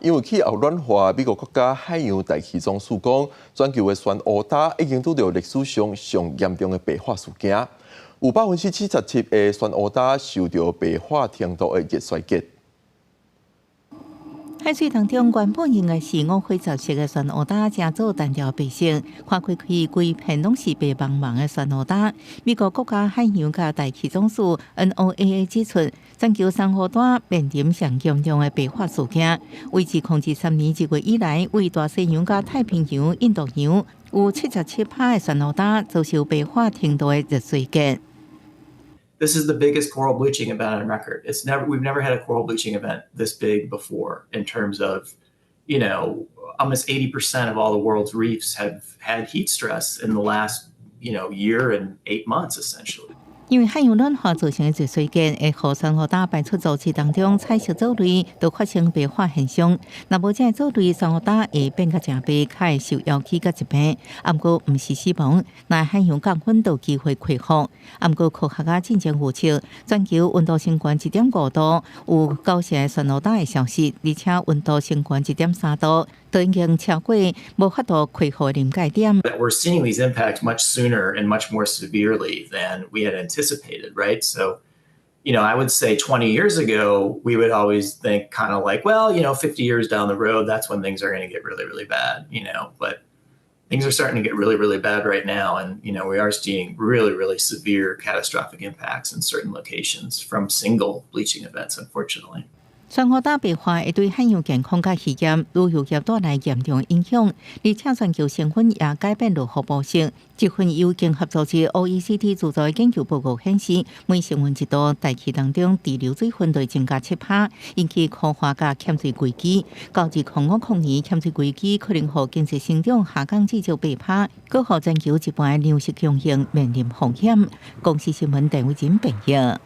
因為氣候暖化，美國國家海洋大氣總署講，全球的珊瑚礁已經拄著歷史上上嚴重的白化事件，有77%的珊瑚礁受著白化程度的熱衰竭。海水當中原本應該是五灰雜色的珊瑚礁，成做單調白色，看開去規片攏是白茫茫的珊瑚礁。美國國家海洋佮大氣總署 NOAA 指出，全球珊瑚礁面臨上嚴重的白化事件。維持2023年1月以來，位大西洋佮太平洋、印度洋有77趴的珊瑚礁遭受白化程度的熱衰竭。 This is the biggest coral bleaching event on record. It's never we've never had a coral bleaching event this big before in terms of almost 80% of all the world's reefs have had heat stress in the last year and 8 months, essentially. 因為海洋暖化造成的熱衰竭，會予珊瑚礁排出藻池當中彩色藻類都發生白化現象。若無這个藻類，珊瑚礁會變甲誠白，較會受妖氣佮疾病。毋過毋是死亡，若海洋降溫就有機會恢復。毋過科學家進前預測，全球溫度升懸1.5度，有9成的珊瑚礁會消失，而且溫度升懸1.3度，都已經超過無法度恢復的臨界點。 That we're seeing these impacts much sooner and much more severely than we had anticipated, right? So I would say 20 years ago, we would always think kind of like, well, 50 years down the road, that's when things are going to get really, really bad, but things are starting to get really, really bad right now. And we are seeing really, really severe catastrophic impacts in certain locations from single bleaching events, unfortunately. 珊瑚礁白化會對海洋健康佮漁業、旅遊業帶來嚴重影響，而且全球升溫也改變落雨模式。這份由經合組織 OECD 資助的研究報告顯示，每升溫1度，大氣當中滯留水分就會增加7趴，引起枯旱佮欠水危機。到2050年，欠水危機可能予經濟成長下降至少8趴，閣予全球一半的糧食供應面臨風險。公視新聞鄧偉珍編譯。